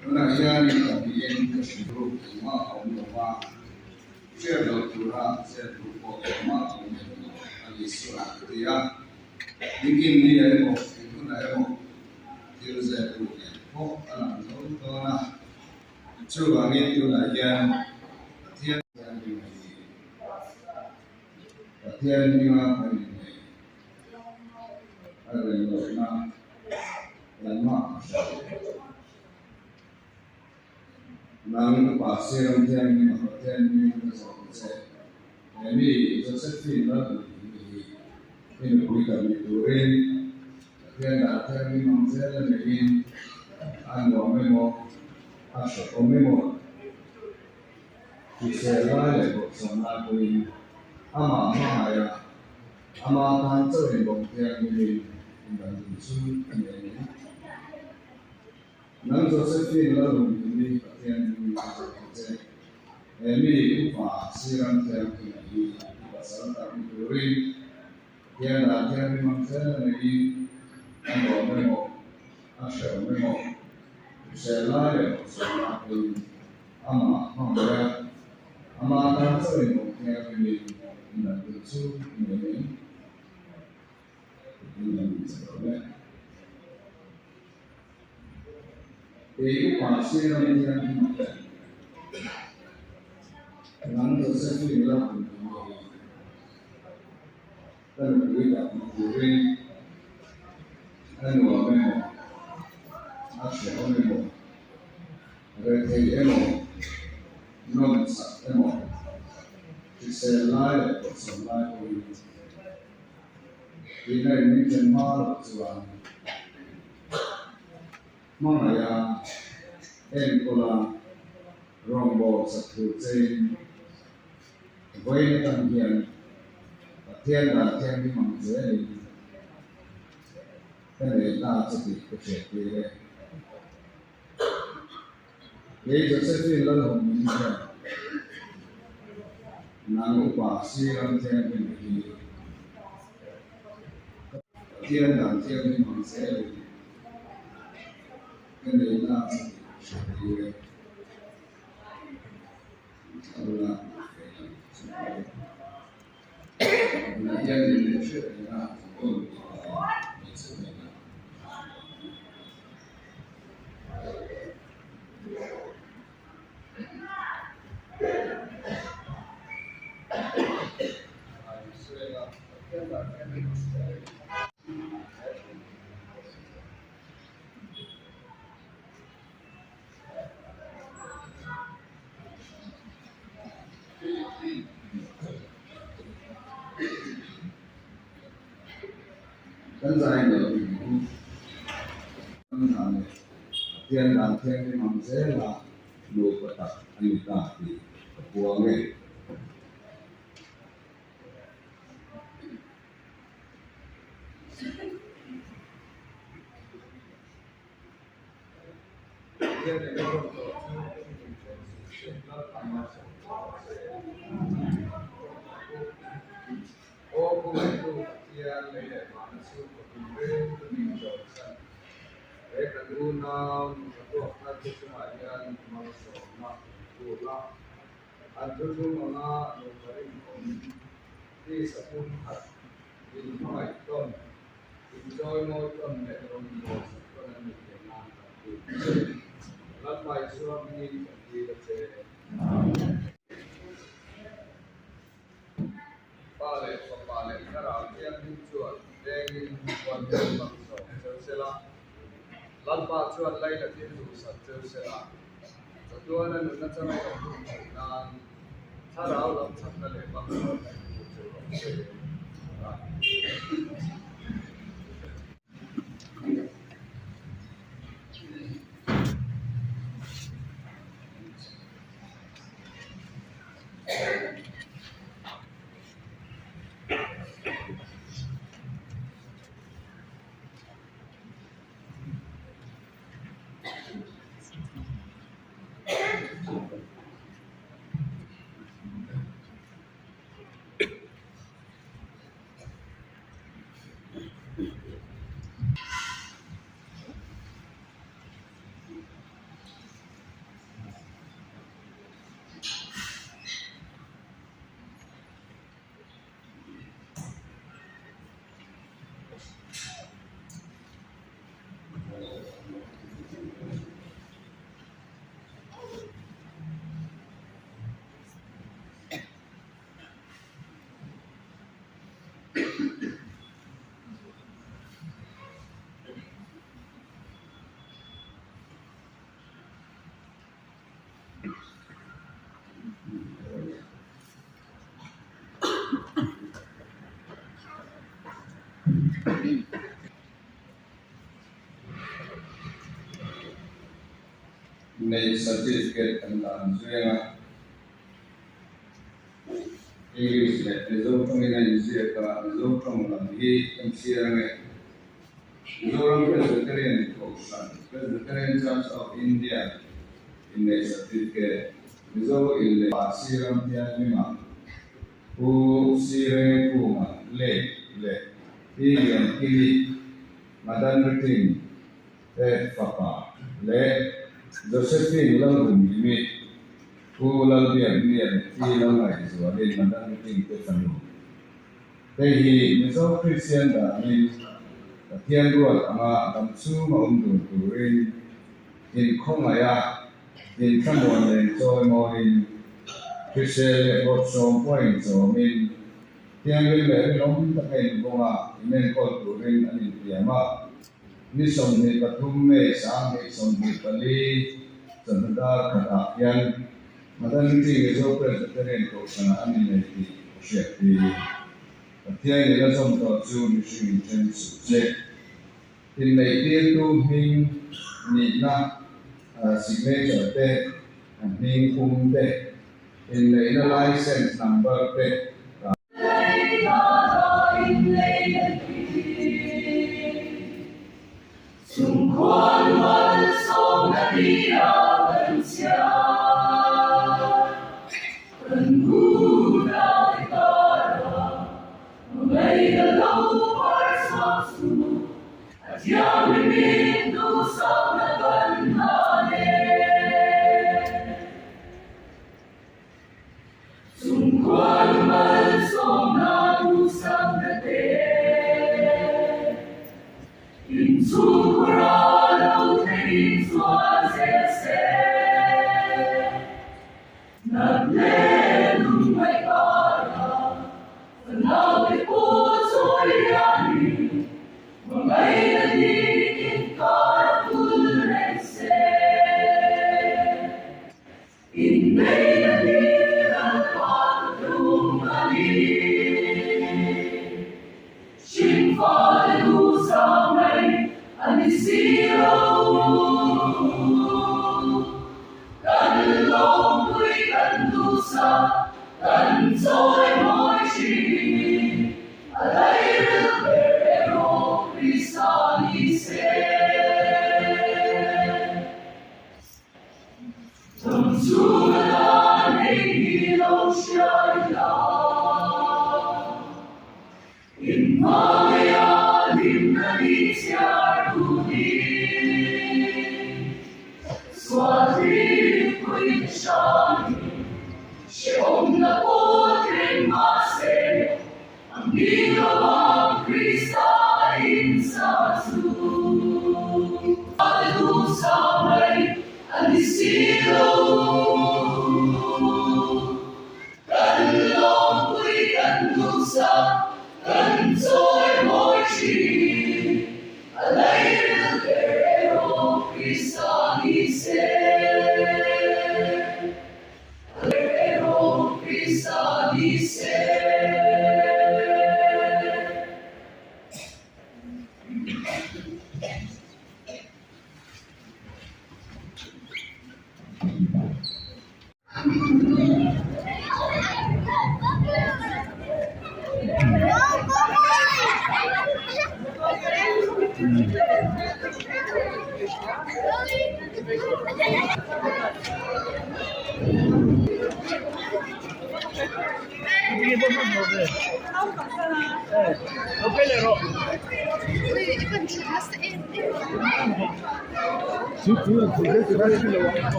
Tunah hian pahnihin ka hrilh ruk engmah a awm lo va, hriat loh tura zep ruk pawh engmah a awm lem lo a ni suah ka ti a. Nikin ni ah emaw eng hunah emaw thil zep ruk leh pawh a lang tho dawn a. Chuvangin tunah hian Pathian hming a ni. Pathian hminga kan inneih a remlohna engmah a hre lo. Nang upa Siram Thianghlim a Pathian hming ka zawh ta che. He mi Josephine Lalhmuhimi hi i nupui ta ni turin Pathian dah thianghlim ang zel a neiin a nuam emaw a hrehawm emaw hrisel lai leh bawhsawm lai pawhin amah hmangaih a, ama tan chauh in bawk thianghlimin indan duh chu a ni a ni. Nang Josephine Lalhumhimi Pathian hming a zawh ta che. He mi upa Siram Thianghlimah hi i pasal tak ni turin Pathian dah thianghlim ang zel a neiin a nuam emaw, a hrehawm emaw, hrisel lai leh bawhsawm lai pawhin amah hmangaih a, amah tan chauhin awm thianghlimin indan duh chu i nei em? Tiin an inchhe lo le. Kei upa Siram thianghlim hian nang Josephine la hun ang hi ka nupui tak ni turin a nuam emaw, a hrehawm emaw, rethei emaw, nawmchak emaw, hrisel lai leh bawhsawm lai pawhin Tihna in min then hma loh chuan hmangaih a, enkawl a, rawngbâwl sak tur chein vawiin atang hian Pathian dan thianghlim ang zelin ka nei ta che tih ka hriattir e. Kei Josephine Lalhawmnun hian nang upa Siram Thianghlim hi Pathian dan thianghlim ang zelin ka nei ta che tih ka hriattir e. Thlaruna Tunah hian in hriat reng a, aw hmeichhe hnenah. Kan zai lo tih ang u. Kan dan leh Pathian dan thianghlim ang zela nupa tak a ni ta tih ka puang e. Aw khawngaihtu Pathian lei leh vana chhungkaw tinreng ka min chawlhsan. He kan unau nupa tuak thar te chungah hian malsawmna tur a an thuthlung anga nupa rinawm tisa pumkhat inhmangaih tawn Inchawimawi tawn leh rawngbâwl sak tawn an nih theih nân kan ti a che. Lalpa Isua hmingin kan dil a che. Amen. Pa leh Fapa leh Thlarau Thianghlim chuan vengin huan hmel bang zawk cheu sela, Lalpa chuan lainatin duhsak cheu sela, chatuana nunna changa awm hun theih nân Thlarau lam chakna leh bang zawk an hmu cheu rawh se. Amen. Nei certificate kan dan zui ang a, English leh Mizo tawngin a inziak a, Mizo tawng lam hi kan chhiar ang e. Mizoram Presbyterian Kohhran, Presbyterian Church of India, inneih certificate, Mizo in leh Pa Siram Thianghlimah, Pu Sire Kunga late leh Pi Liankili Madan Riting te fapa leh Josephine Lalhumhimi, Pu Lalbiaknia leh Pi Lalngaihzualin Madan Riting te fanu. Hei hi Mizo Kristian danin Pathian ruat anga dam chhunga awm dun turin inkhawngaih a, inthlamuan leh inchawimawiin, hrisel leh bawrhsawm pawh inchawmin, thianghlim leh rinawm taka invawng a, inenkawl turin an intiam a. Ni 23 May 2024 chawhnu dar khatah hian Maternity Mizo Presbyterian Kohhranah an innei tih ka hriat pi. Pathian in a zawm tawh chu mihring in then suh che. Inneih tirtu hming nihna signature te, a hming pum te, inneihna license number te,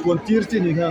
Puan tir chi ni kha.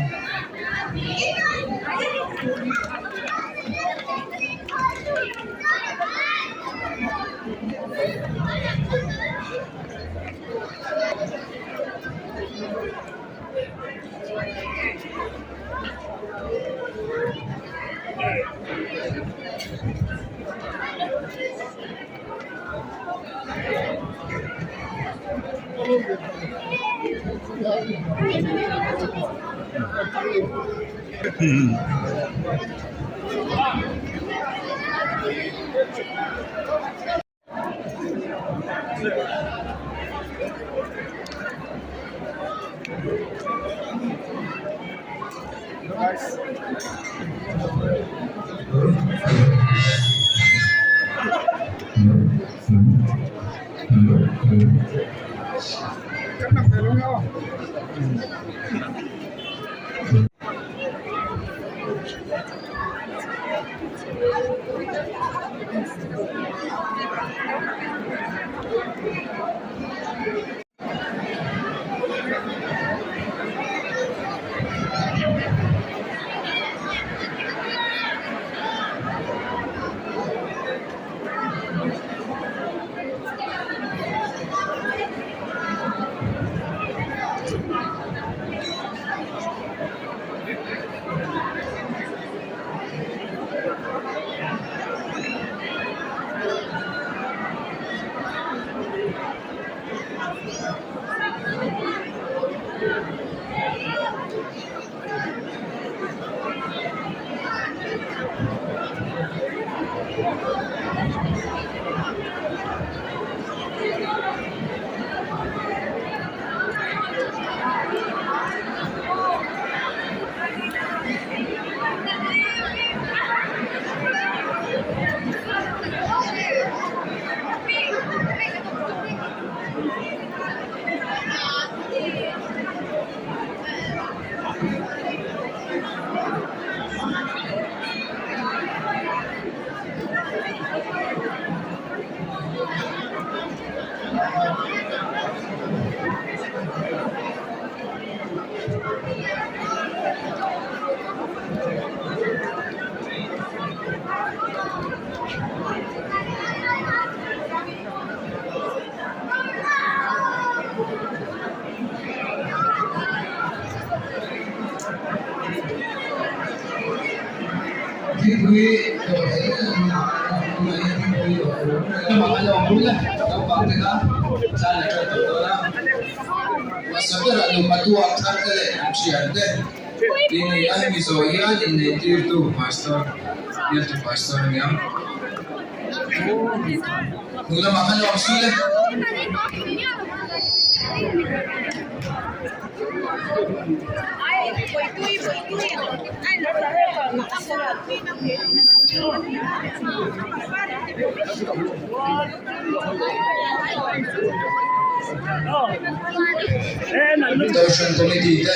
Kohhran Committee te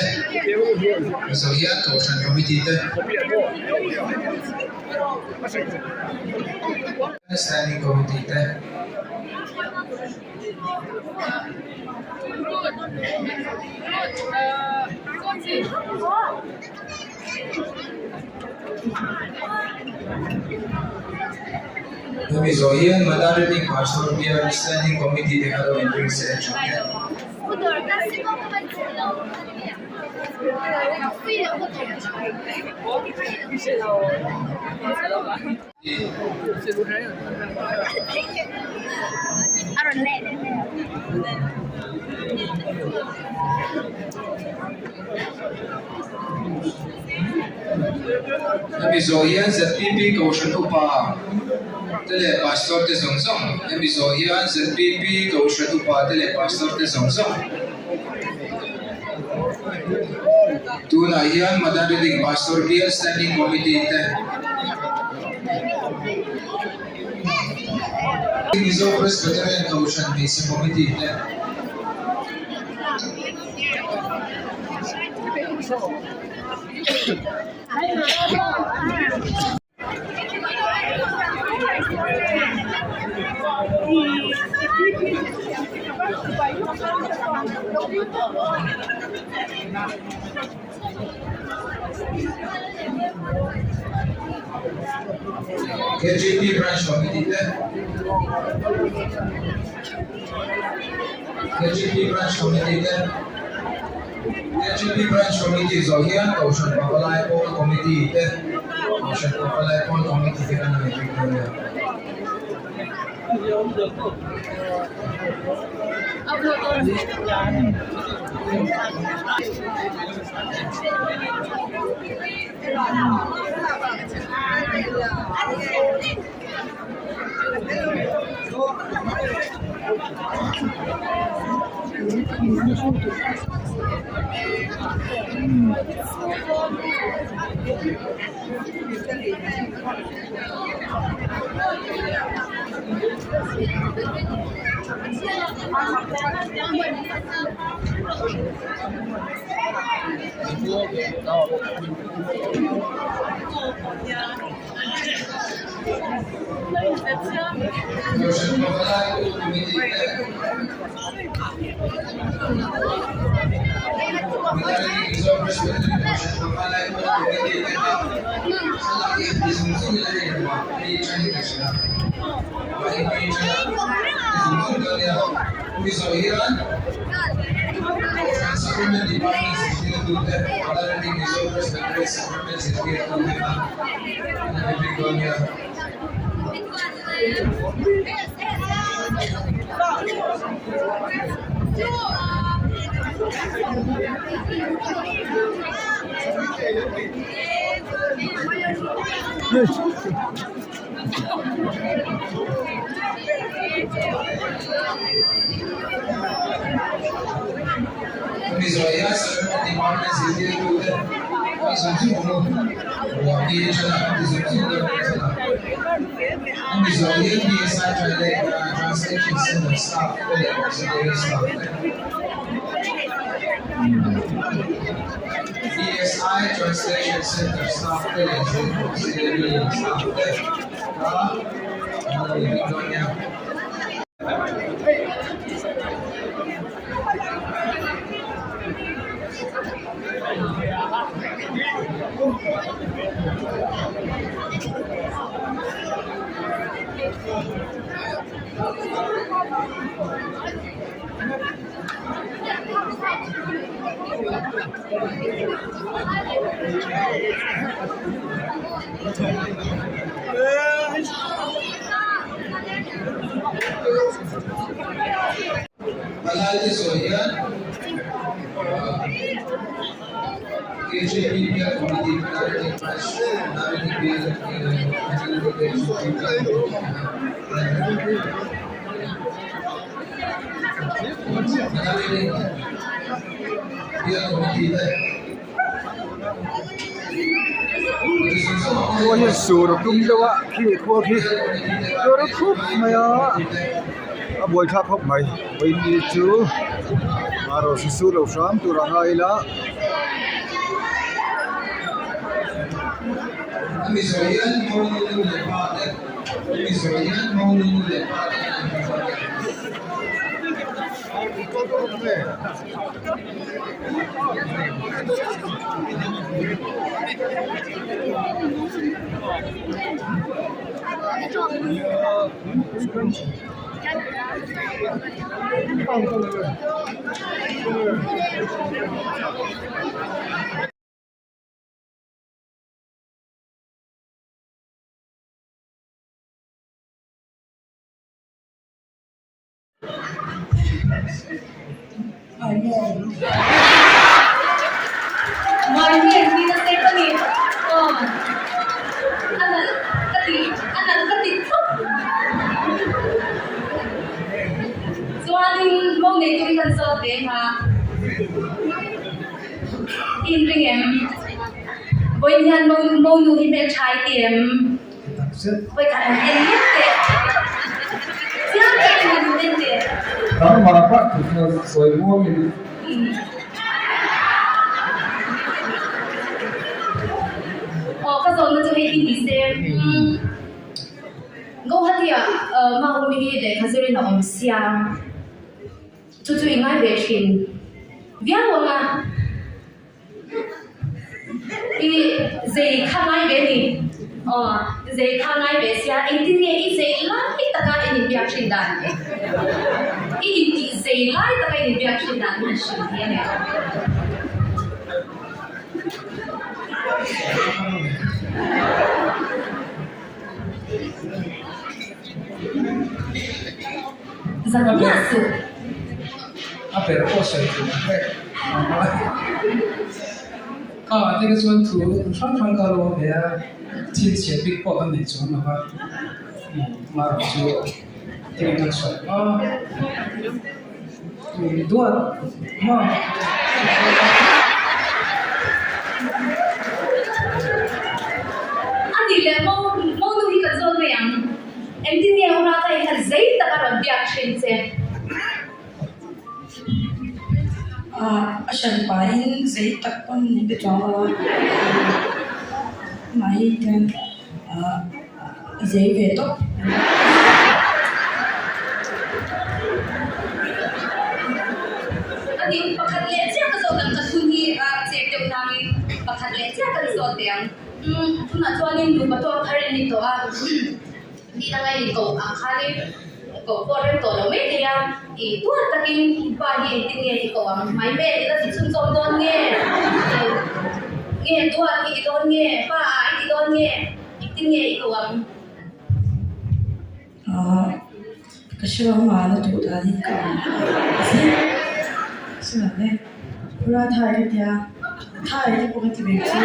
Mizo hian Kohhran Committee te Standing Committee te. Hemi zawh hian Madar Reading Pastor bial Standing Committee te kha lo inring se a tha hle. Hemi zawh hian ZPP Kohhran Upa te leh Pastor te zawng zawng Hemi zawh hian ZPP Kohhran Upa te leh Pastor te zawng zawng Tunah hian Mother Reading Pastor Bial Standing Committee te Mizo Presbyterian Kohhran Hmeichhe Committee te KGP Branch Committee te KGP Branch Committee te KGP Branch Committee zawh hian Kohhran Pavalai Pawl Committee te Kohhran Pavalai Pawl Committee te kan han inring dawn a. Kohhran Pavalai Pawl Committee te Mizoram Mizo Presbyterian Kohhran Pavalai Pawl Committee te kha thlalak hi an ti zung zung ila hei ruah hi tangin ka hria ruah hi hmei tang a ti zung zung dawn nia Mizo hian Kohhran Sacrament Department zirtirtute Pavalai Mizo Presbyterian Sacrament zirtirtute kha an la bik dawn nia. Mizo hian Sacrament Department zirtirtute mi zawng zawng awm lo. Translation Center staff te leh auxiliary staff te kha an lo inring dawn nia. Palai te sawi hian KJP bial committee Minority Branch Minority Bial Minority Bial Committee te Khua hian sur a tum deuh a khi khua khi sur a khup mai a. A buaithlak khawp mai vawiin ni chu erawh su lo hram tur a ngai ila. Chuanin mo nei turin kan zawt ve kha inring em? Vawiin hian mo nu hi hmeltha i ti em? Vawikhat han en lek teh. Chiang takin han en teh. Nangmah bak chu chuan sawi muangin. Aw ka zawnna chu hei hi ni se. Guwahati ah Mahumi hi lehkha zirin a awm sia. Chu chu i ngai ve thin viau ang a. I zei kha ngai ve ni. Aw, zei kha ngai ve sia, engtin nge i zei lai taka i inbiak thin dan? I intih zei lai taka i inbiak thin dan han hrilh hi a ni. Zan miah suh. A ber pawh sawi tur ang vek ang a. Kha te kha chuan thu hrang hrang ka lo ve a, thil chhiat bik pawh kan nei chuang lo va, marawh chu thil kan sawi a, duat maw. A nih leh maw, maw nu hi kan zawn mai ang. Engtin nge u Rata i han zei tak a rawn biak thin che? A hran pahin zei tak pawn min be chuang lo a, amah hi hian a zei ve tawp. A nih pakhat leh chiah ka zawt ang ka thun hi a chep deuh nangin pakhat leh chiah kan zawt teh ang. Tunah chuanin nupa tawk thar in ni tawh a, ni danga in koh ang khanin koh pawh rem tawh lo mai thei a, i tuar takin pa hi engtin nge i koh ang mai vel ila ti chhunchawm dawn nge, nge duat i ti dawn nge, pa ah i ti dawn nge, engtin nge i koh ang. Ka hre lo mahna duh danin ka awm zet hre lo e. Pura thai ka tia, thai te pawh ka ti ve chu.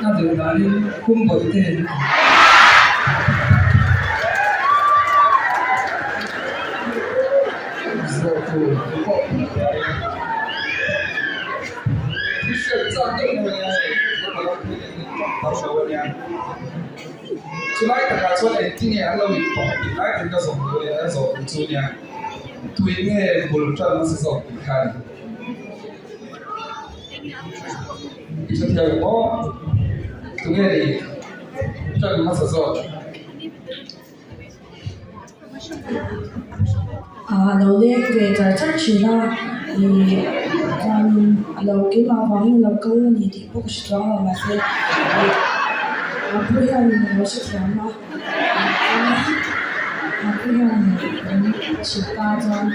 A duh danin kum bawih te an awm. Zawh tur pawh Thil hriat chak deuh mai a ni. Ka lo pui leh ngei tawp tawh lo a nia. Chulai takah chuan engtin nge an lo intawh tih lai takin ka zawh duh a ni, a zawh duh chu a nia. Tui nge bul tan nasa zawk tih kha a ni. I hre thiam em aw? Tunge ni tan hmasa zawk? A lo leng ve char char thin a, ih chuanin a lo keimah vangin a lo kal a ni tih pawh ka hre chuang lo mahse ih a pu hianin a lo hrethiam a, a pu hianin an hrilh ta chuan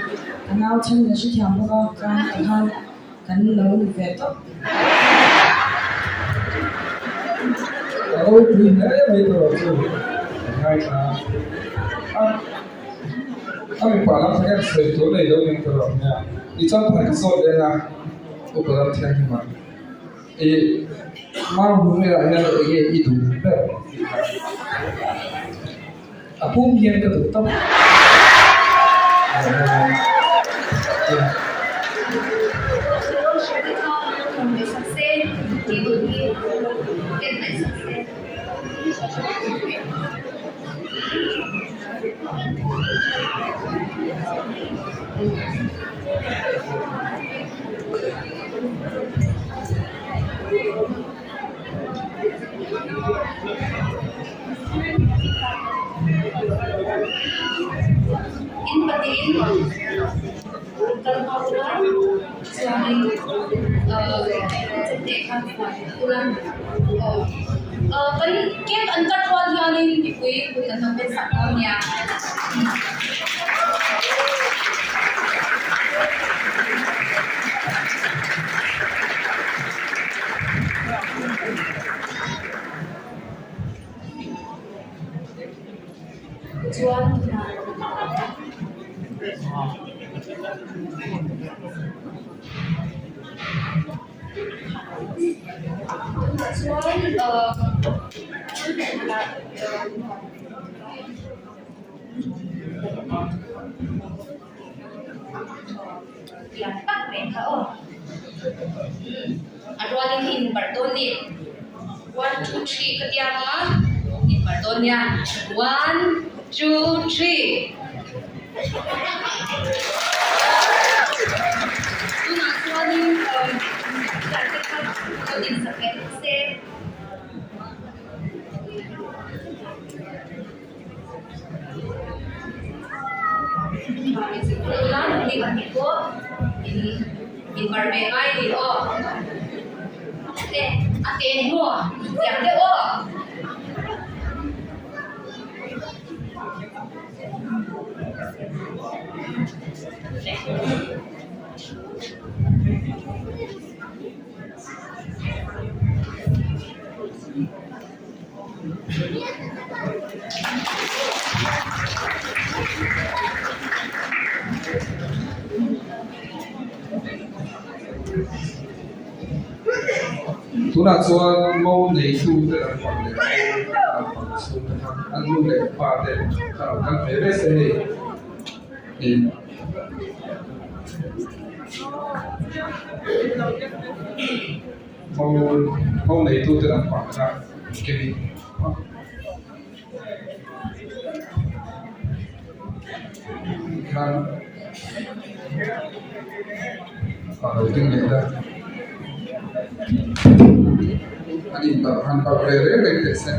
a nau thenin a hrethiam bawk a chuan tikhan kan lo ni ve tawp. A ropui hle mai tawh chu kan ngaithla a, a mipa lam thla hian sawi tur nei lo ning tawh nia, i champhan ka zawt leng a, upa lam thianghlim ah i mau hmu velah hian enge i duh ber tih kha a pum hian ka duh tawp. kha ula aw. Kan cake an cut rual hianin mipui kut an lo pen sak dawn nia. Chuan chuan lian tak mai kha aw a rualin in barh dawn ni one two three ka tia anga in barh dawn nia one two three tunah chuanin thiante kha lo insak leh bawk se. Tunah chuan mo neitute lampang leh mo lampang chhungte kha an nu leh pa te kha lo kal ve ve se hei ih mo mo neitute lampang kha kemi khan a lo ding leh ta an inbarh han barh ve reng reng teh se.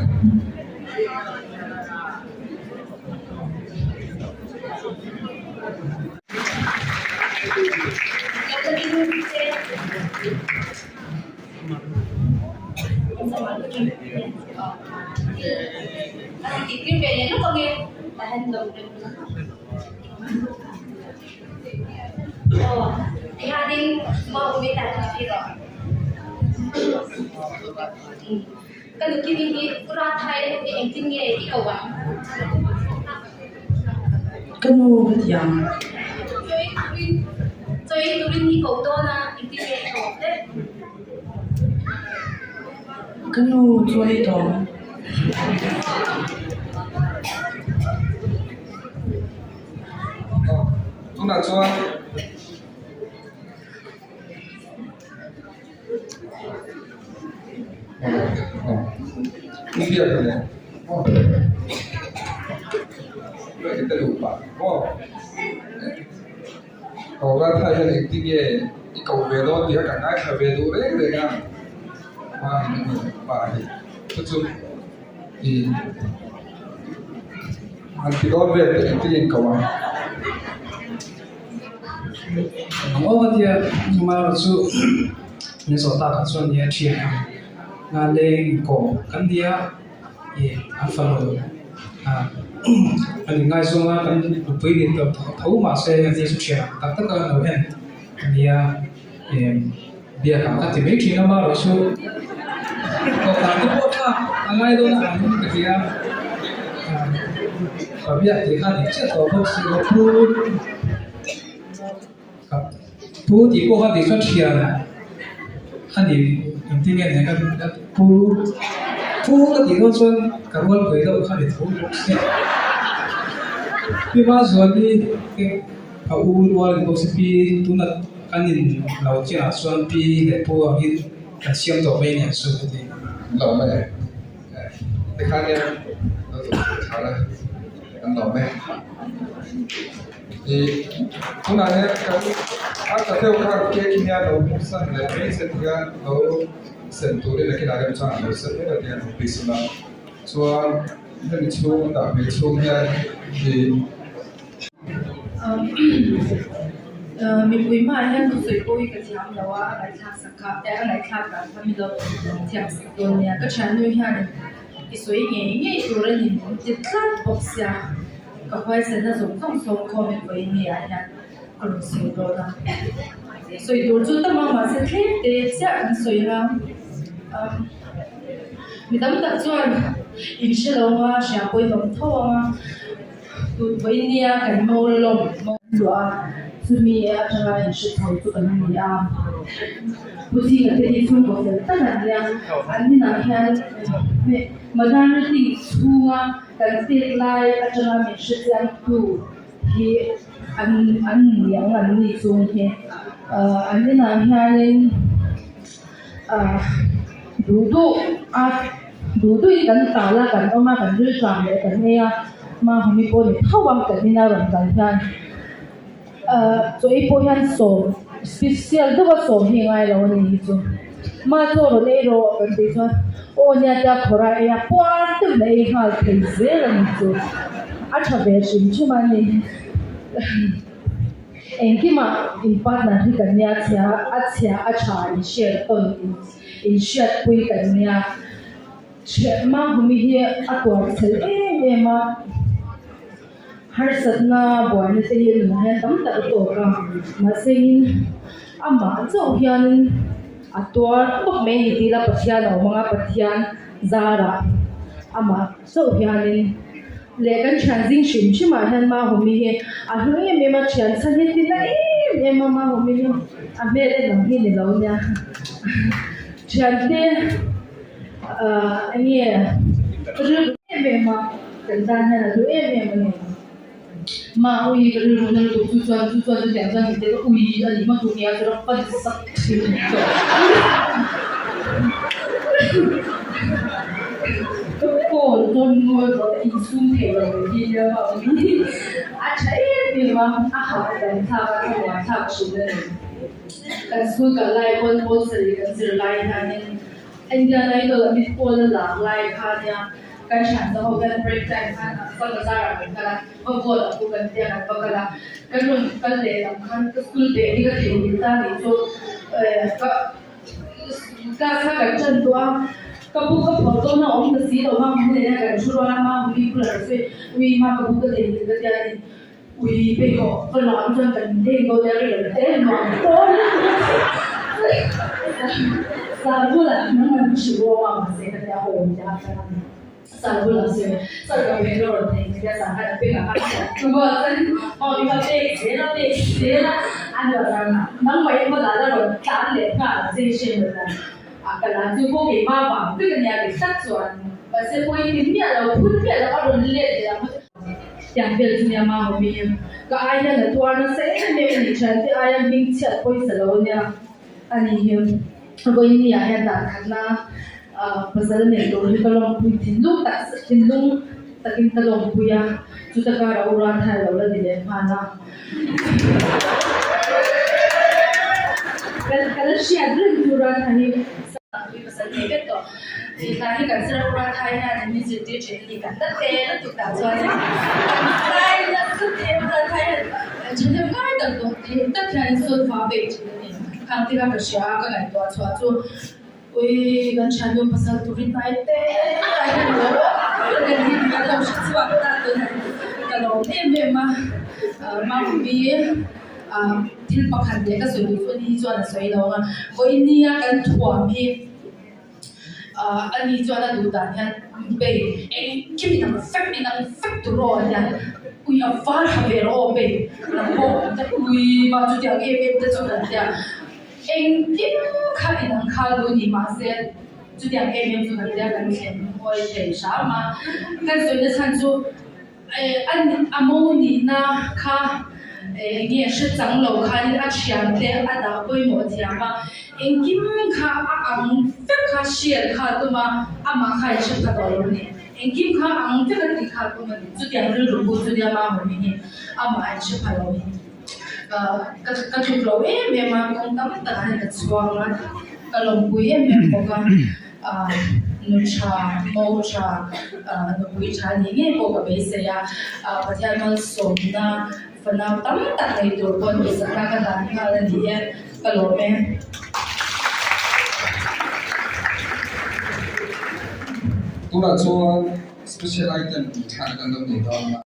Ka nu ka ti ang. Ka nu chuan i tawng. Tunah chuan Aw Radha hian engtin nge i koh ve dawn tih a kan ngaithla ve duh reng reng a pa hi a ni pa hi chu chu ih han ti dawn vel teh engtin nge in koh ang. Ang awk a tia amaherawh chu min zawh takah chuan nia thian ang nga leng inkawm kan nia ih an fanu ah an inngaizawng a kan nupui ni tawh tho mahse ani chu thian ang tak tak a lo en ania ih biak ang ka ti mai thin a amaherawh chu kohhran te pawh thlak a ngai dawn a ang ka ti a ah ka biak tih kha dik chiah tawh bawk si lo pu. Pu tih pawh kha tih chuan thian a ni engtin nge ni ka pu pu ka tih dawn chuan ka rual pui deuh kha ni tho bawk sia pi hma zual hi ka u rual ni bawk si pi tuna kan in lo chianah chuan pi leh pu angin kan siam tawh mai aniang chu ka ti. Lo mai tikhan hian lo duh thar a kan lo mai. Ih tunah hian kan a ta deuh khan cake hian lo hmuh san leh hmeichhe ti hian lo sem turin a kinah rem chuan an lo sem vek a ti a an office a chuan hemi chhung a dah hmel chhung hian ih. Mipui hmaah hian thusawi pawh hi ka thiam lo a, a ngaihthlak sak kha a ngaihthlak dan kha min lo thiam sak dawn nia. Ka thiannu hian i sawi ngei ngei tur a ni min ti tlat bawk sia, ka huaisanna zawng zawng sawm khawmin vawiin ni ah hian ka rawn sawi dawn a. Sawi tur chu tam a mahse tlem te chiah kan sawi a, mi tam tak chuan in hre lo a, hria pawh in awm tho ang a. Tut vawiin nia kan mo lawm mo luah a, chumi atanga inhre chho chu kan ni a. Pu Zinga te hi chhungkaw fel tak an nia, an inah hian maternity chhunga kan tet lai atanga min hre chiangtu hi an an ni ang an ni chung hi. An inah hianin ah duh duh a duh duhin kan tal a kan awm a kan rilṭam leh kan ei a mahni pawh ni tho a kan ina rawn kal hian ah chaw ei pawh hian sawm special deuh a sawm hi a ngai lo a ni hi chu ma chaw rawn ei rawh kan tih chuan aw nia tia khawrh a ei a puar deuhin a ei nghal thei zel a ni chu a tha ve hrim hrim a ni. Engkimah in partner hi kan nia chhia a chhia a tha in share tawn in in hriatpui kan nia. Mahumi hi a tuar chhel em em a, harsatna buaina te hi nunah hian tam tak a tawk a, mahse in amah chauh hianin a tuar tawp mai a ni tih ila Pathian a awm ang a, Pathian zarah amah chauh hianin Leh kan thian zing hrim hrim ah hian Mahumi hi a hlu em em a, thian chhan hi tina em em a Mahumi hi a hmel en ang hi ni lo nia. Thian te ah eng nge rilru em em a kan tan hian a hlu em em a ni. Maui ka rilru na lutuk chu chuan chu chuan chutiang chuan mite ka ui a ni hma tur nia chu ram pan sak thin a ni tawh. Ka call dawn ngawi rawh ka insum thei lo mai hi nia Maui a tha em em a, a hah dam thlak a thlamuan thlak thin a ni. Kan school kal lai pawn pawl sarih kan zir lai hianin Indian Idol a mit pawl a lak lai kha nia Kan thian te ho hian break time khan an va bazar ah kan kal a, va vote a pu kan tia kan va kal a, kan rawn kal leh lam khan ka school bag hi ka theihnghilh ta nih chu ka class kha kan tan tawh a, ka bu ka phawrh dawn a awm ta si lo ma hmu nena kan thu rual a ma hmu mi bulah ka sawi ui ma ka bu ka theihnghilh ka tia ni ui pheikhawk ka lam chuan kan leng dawn nia ka rawn te nuam dawn sar bulah nang an hrilh ruang a mahse ka tia haw tia ka lam sar bulah sawi sar ka phei ka rawn thei tia sar khan a pek a khan chuan aw i ka pek zel a pek zel a a nuam nangmah in va la rawn tlan leh nghal ang che i hriat loh dan. A ka la chu pawh keimah vang vek a nia dik tak chuan mahse pawi ti miah lo phun miah lo a rawn let leh ang tiang vel chu nia ma hawmi ka ai hian a tuar nasa em em a ni thian te aia hming chhiat pawisa lo a nia a ni hi vawiin ni ah hian dan khatna ah pasal nei tur hi ka lawmpui thinlung tak thinlung takin ka lawmpui a chuta kara u ran thai lo la ni leh nghal a. Ka la hriat reng tur a thai hi pasal nei vek tawh tih hla hi kan zir ura thai hian min zirtir thin a ni kan la te lutuk tah chuan kan zai nasa te ura thai hian thahnem ngai tak tawh tih tak hian solfa a bei thin a ni khang te kha ka hria a ka ngaihtuah chhuah chu ui kan thiannu pasal turin hnai te lai hian lo kan hi kan lo hre chhuak ta tun ka lawm em em a Mami thil pakhat leh ka sawi duh chu ani hi chuan a sawi lo ang a vawinia kan thuam hi ani chuan a duh dan hian bei engkim in ang vek in ang vek tur aw a tia ui a var ha ve rawh aw bei nang pawh ui va chutiang em em te chu kan tia. Engkim kha in ang khal duh ni mahse chutiang em em chu kan tia kan thlen hawi thei hram a. Kan sawina chhan chu a mo nihna kha eng nge hre chang lo khanin a thiante a dah pawimawh thiam a. Engkim kha a ang vek kha share kha a tum a, amah kha in hre pha tawh lo a ni. Engkim kha a ang vek a tih kha a tum a ni. Chutiang rilru pawh chu nia Mamawmi hi amah a inhre pha lo a ni. Ka ka tluk lo em em a kawng tam tak ah hian ka chhuang a ka lawmpui em em bawk a ah nu tha mo tha ah nupui tha ni ngei pawh ka beisei a ah Pathian malsawmna. Fanau tam tak nei tur pawh duhsakna ka dan nghal a ni e, ka lawm e. Tunah chuan special item tih thlan kan lo nei dawn a.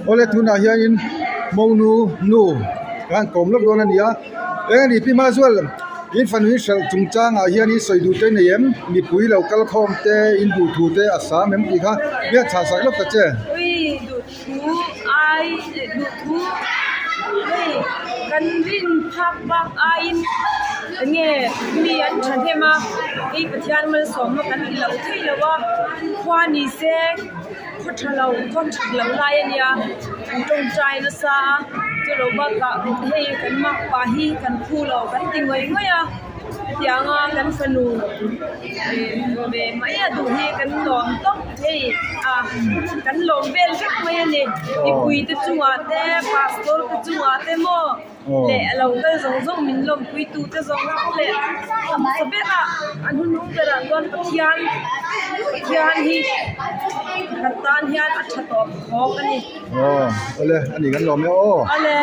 Awle tunah hianin monu nu kan kawm lawk dawn a ni a eng a ni pi Mazual in fanu in hralh chungchangah hian in sawi duh te nei em mipui lo kal khawm te in duh thu te a sam em tih kha biak chhah sak lawk ta che. Duhthu ai duhthu hei kan rin phak bak aiin enge mi an thahnem a hei Pathian malsawmna kan ti lo thei lo a khua ni se khaw tha lo khaw that lo lai a nia an tawngtai nasa a chulo bakah hei kan makpa hi kan phu lo kan ti ngawih ngawih a. Hetianga kan fanu ve mai a duh hi kan lawm tawp hei a kan lawm vel vek mai a ni mipui te chungah te pastor te chungah te maw leh a lo kal zawng zawng min lawmpui tu te zawng zawng leh a hmasa berah a hnuhnung berah chuan Pathian Pathian hi kan tan hian a tha tawp khawp a ni. Aw awle a ni kan lawm e aw. Awle.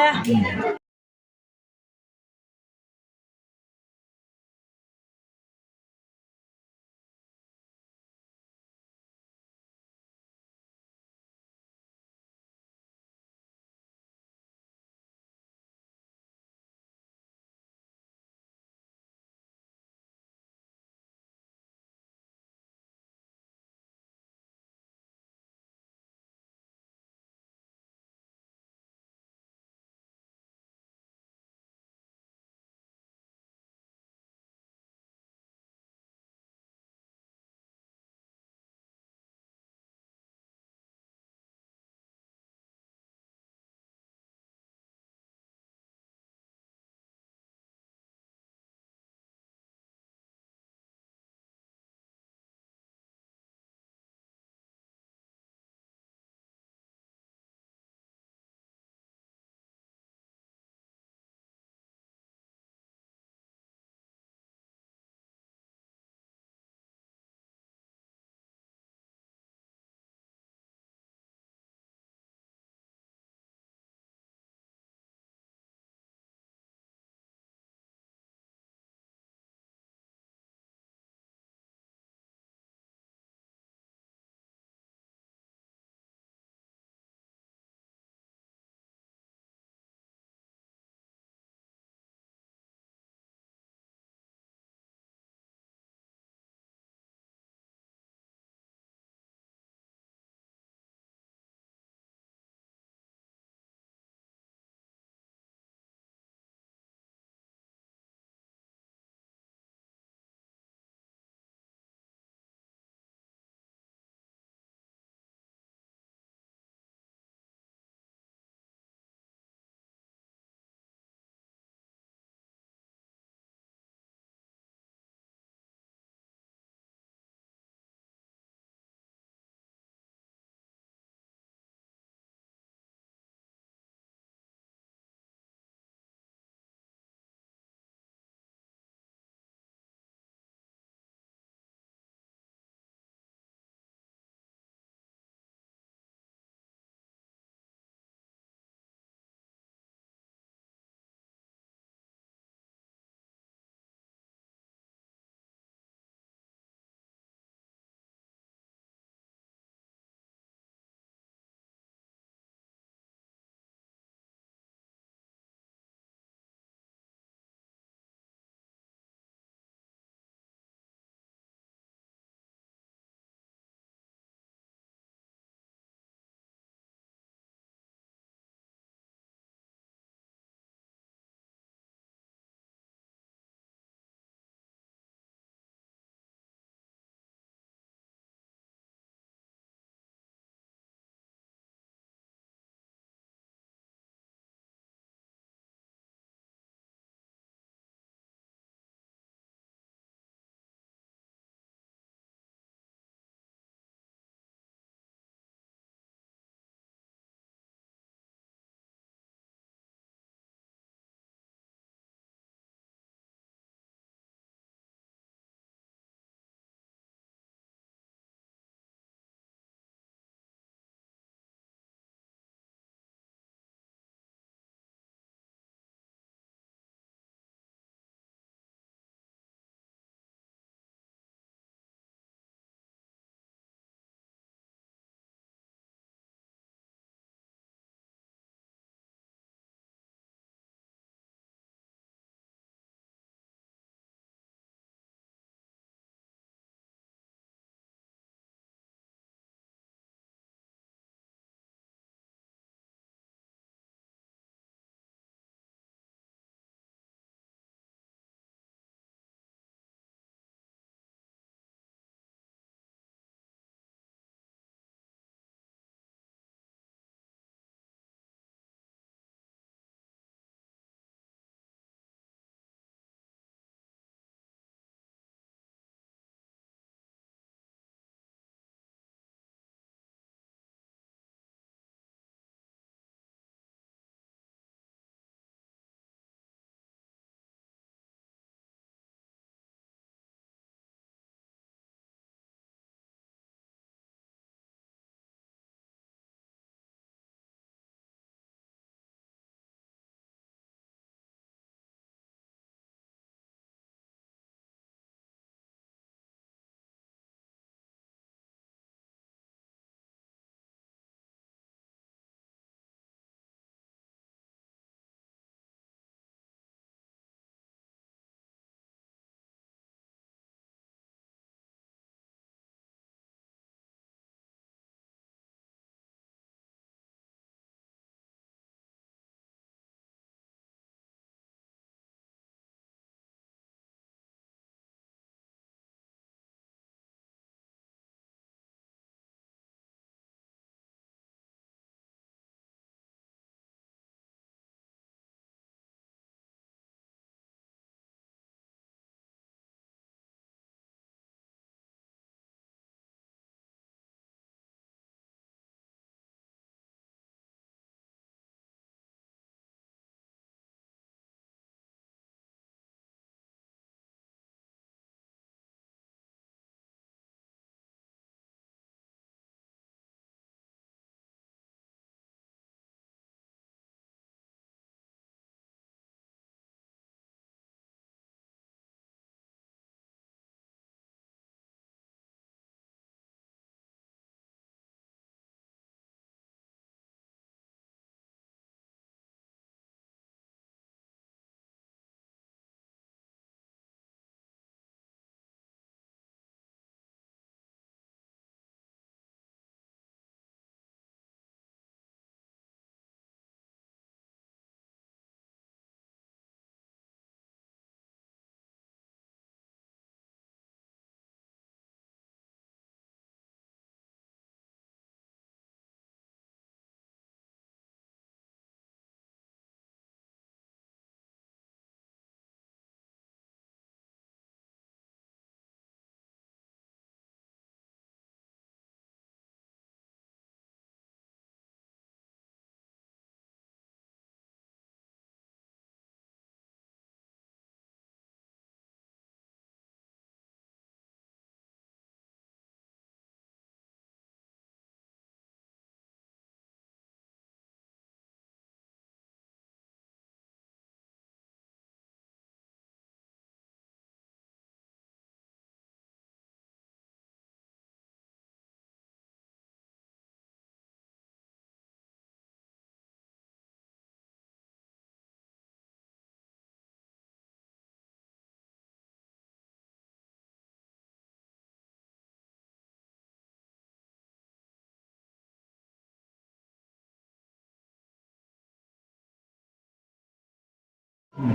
Aw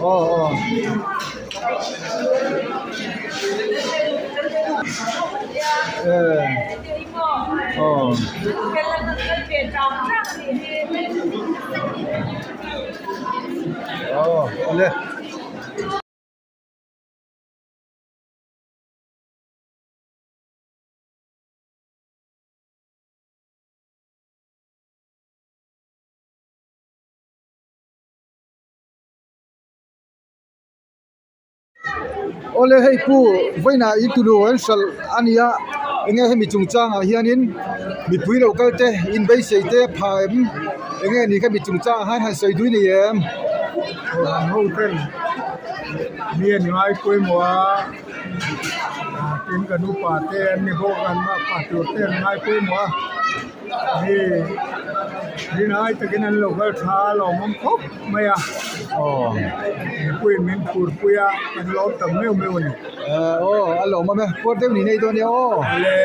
aw. Aw. Aw awle. Awle hei pu vawiinah in tunu an hralh a nia enge hemi chungchangah hianin mipui lo kal te in beisei te pha em enge ni kha mi chungchangah khan han sawi dui nei em. An ho ten mi an ngai pawimawh a tin kan upa te an ni bawk an pa tur te an ngai pawimawh a. Hei rinai takin an lo kal tha a lawmawm khawp mai a aw mipuiin min phur pui a kan lawm tam meuh meuh a ni aw a lawmawm e puar deuh ni nei dawn nia aw le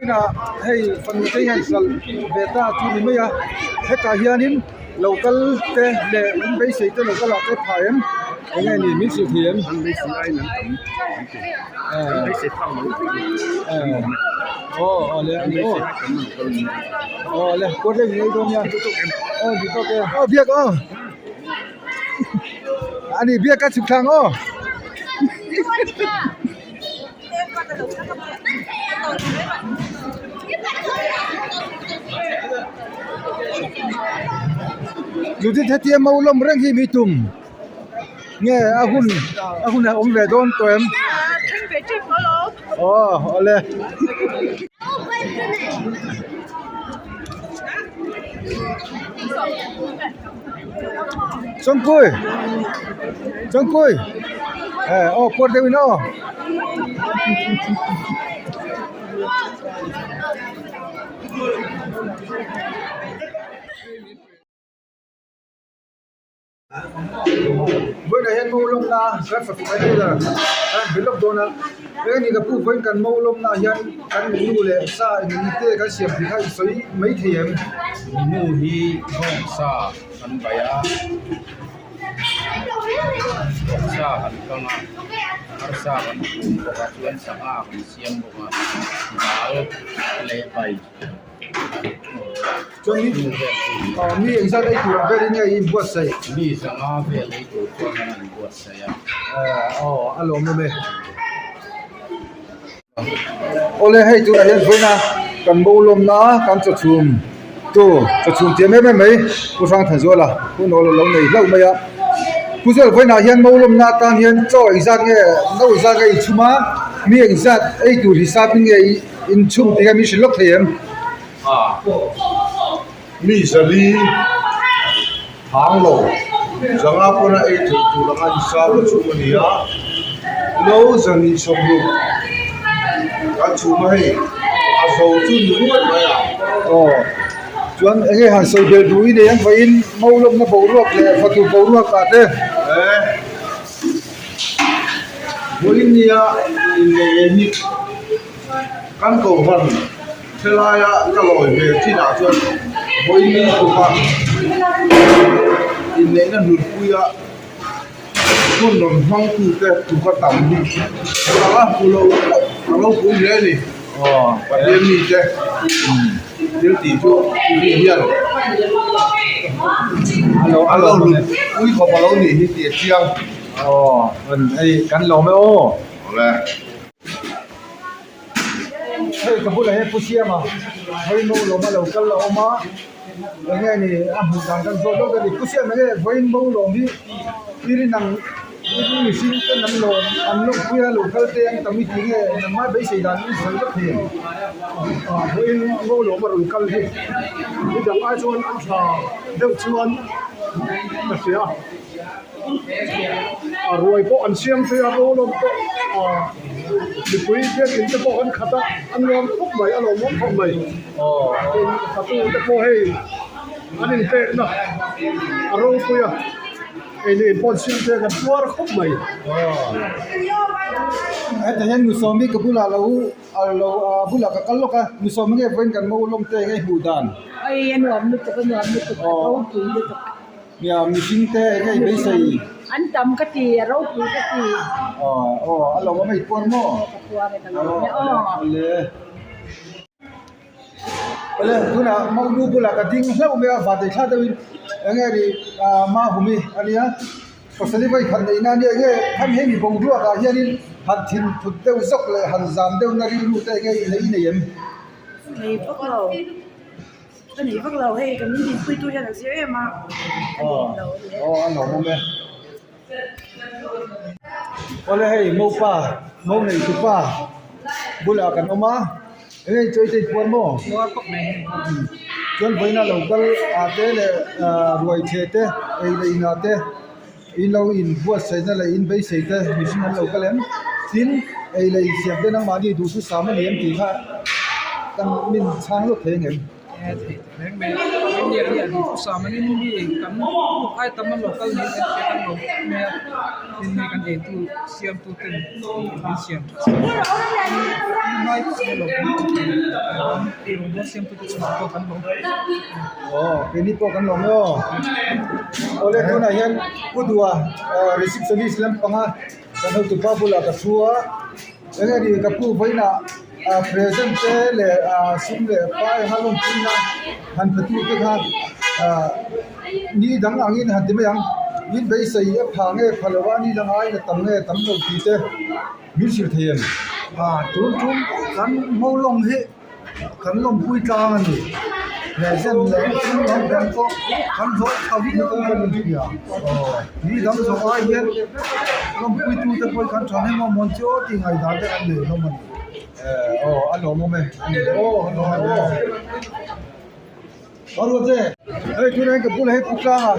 Tunah hei fanu te hian hralh ve ta chu ni mai a hetah hianin lo kal te leh in beisei te lo kal ah te phah em eng nge ni min hrilh thei em aw aw le ani aw aw le kawr deuh ngei dawn nia aw ni tawk e aw biak aw ani biak ka chhuk thlang aw. Judith hetia mo lawm reng hi mi tum nge a hun a hun a awm ve dawn tawh em aw awle. Chawngpui Chawngpui eh aw puar deuh in aw vawiinah hian mo lawmna kan fak mai thei a kan be lawk dawn a eng ni ka pu vawiin kan mo lawmna ah hian kan menu leh sa eng te kan siam tih kha i sawi mai thei em. Menu hi bawngsa kan bai a bawngsa kan kang a arsa kan phum bawk a chuan sangha kan siam bawk a dal leh bai. Chuan mi engzat ei tur ang velin nge i inbuatsaih? Mi zanga vel ei tur chuan an inbuatsaih a. Aw a lawmawm e. Awle hei tunah hian vawiina kan bo lawmna kan chawchhum tu chawchhum tiam em em mai Pu Hrangthanzuala hun awl alo nei hlauh mai a. Pu Zual vawiinah hian bo lawmna atan hian chaw engzat nge no engzat nge inchhum a mi engzat ei tur hisapin nge inchhum tih kha min hrilh lawk thei em? Mi zali hang lo zanga pawna ei theih tur anga hisap a chhum a ni a, no zani sawmruk kan chhum a hei a zo chu ni ruai mai a. Aw chuan eng nge han sawi belh duh i nei ang vawiin ngo lawmna boruak leh fatu boruak ah te. Vawiin nia inneih hi kan kohhran Helaia ka lawi ve chinah chuan vawiin tuka inneihna hlutpuia hun rawn hmangtute tuka tam hi a hmu lo a ropui hle a ni. Pathian mite thil tih chu mi hian a lo hlutpui khawp a lo nih hi tih a chiang. Aw, hei kan lawm e aw. Awle. Hei ka bulah hian Pu Siama vawiin mo lawm a lo kal a awm a eng nge ni a hmuh dan kan zawt deuh a ni Pu Siama nge vawiin mo lawm hi i rin ang Mihring ten an lawm an lawmpui a lo kal te an tam i tih nge nangmah beisei dan in sawi vak thei ang. Vawiin ngo lawm a rawn kal hi midang ai chuan an tha deuh chuan ka hria a ruai pawh an siam phei a ngo lawm pawh mipui biakin te pawh an khat a an nuam khawp mai a lawmawm khawp mai fatu te pawh hei an inpekna a ropui a. Ei leh pawh siam te kan tuar khawp mai. Hetah hian Nusawmi ka bulah lo lo bulah ka kal lawk a, Nusawmi nge vawiin kan mo lawm te nge hmuh dan? Ei a nuam lutuk a nuam lutuk a ropui lutuk. Nia mihring te enge i beisei? An tam ka ti a ropui ka ti. Aw aw a lo awm a i puar maw? Aw ka puar e ka lo awm e aw. Awle. Awle tunah Monu bulah ka ding hlauh mai a vantei thla deuhin eng nge nih ah Mahumi a nia pasali vawi khat neihna a nia eng nge khami hei mi boruak ah hianin han thin thut deuh zawk leh han zam deuh na rilru te eng nge i nei i nei em? Nei vak lo ka nei vak lo hei kan min dinpui tu hian a zir em a ka nei lo a ni e. Aw a nuam awm e. Awle hei mopa mo nei tupa bulah kan awm a eng nge chawi te puan maw chuan vawiin a lo kal ah te leh ah ruai chhe te ei leh inah te in lo in buatsaihna leh in beisei te mihring an lo kal em tin ei leh insiam te nangmahni duhthusam a ni em tih kha kan min chhang lawk thei ang em. Aw keini pawh kan lawm e aw awle tunah hian pu duha receptionist lampanga kan hotupa bulah ka thu a eng nge ni ka pu vawiinah ah present te leh ah sum leh pai anga lawmpuina han pe tu te kha ah ni dang angin han ti mai ang min beisei a pha nge pha lo a ni dang aiin a tam nge tam lo tih te min hrilh thei em? Ah tun tum kan ngo lawng hi kan lawmpui tlang a ni present leh sum dang dang pawh kan zawh tha viau kan inhria ni dang zawh ai hian lawmpui tu te pawh hi kan tha hnem a mawn chu aw tih ngaihdan te kan nei hlawm a ni. Aw a lawmawm e aw a lawmawm e. Aw ruat e hei tunah hian ka bulah hian pu tlanga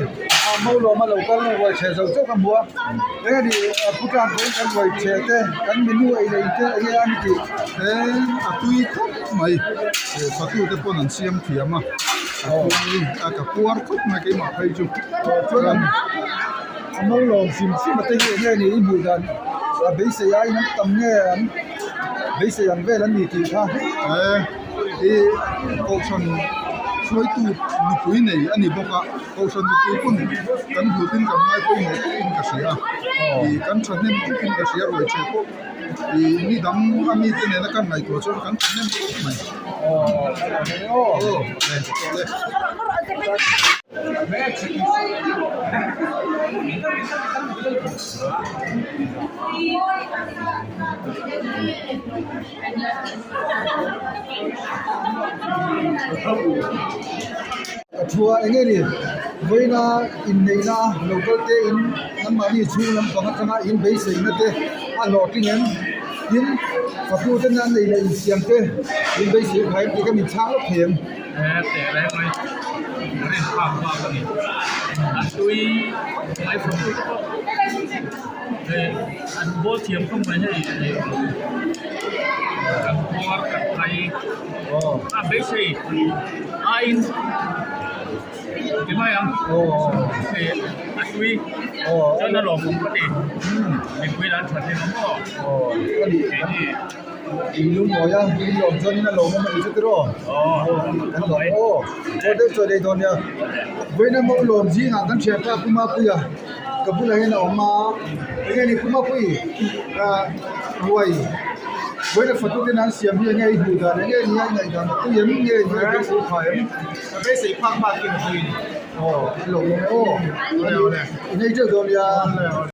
ah mo lawma lo kal ruai chhe zo chauh ka hmu a eng a ni pu tlang pawhin kan ruai chhe te kan menu ei leh in te eng nge a ni tih he a tui khawp mai fatu te pawn an siam thiam a a tui a ka puar khawp mai keimah phei chu chuan a mo lawm hrim hrim a te hi eng nge ni i hmuh dan a beisei aiin an tam nge an beisei ang vel an ni tih kha. He kohhran hruaitu nupui nei a ni bawk a kohhran nupui pawn kan hmutin kan ngai pawimawh pawhin ka hria ih kan thahnem khawpin ka hria ruai che pawh ih ni dang a mite nena kan ngaihtuah chuan kan thahnem khawp mai aw le. Ka thu a eng nge ni vawiina inneihna local te in anmahni chhung lampang atanga in beiseina te a hlawhtling em tin fatu ten an nei leh insiam te in beisei phah em tih kha min chhang lawk thei em. An ball thiam khawp mai hei kan puar kan phai a beisei aiin ti mai ang hei a tui chuan a lawmawm ka ti mipui lah an that hlem ang aw keini In lungmawi a in lawm chuanin a lawmawm a ni chu tiraw kan lawm aw chaw deuh chaw leh dawn nia vawiin a mo lawm zingah kan thianpa Pu Mapuia ka bulah hian a awm a eng nge ni Pu Mapui ah ruai vawiin a fatu ten an siam hi eng nge i hmuh dan eng nge ni a i ngaih dan a tui em nge ni a beisei phah em ka beisei phak bak in a tui aw a lawmawm aw i nei teuh dawn nia.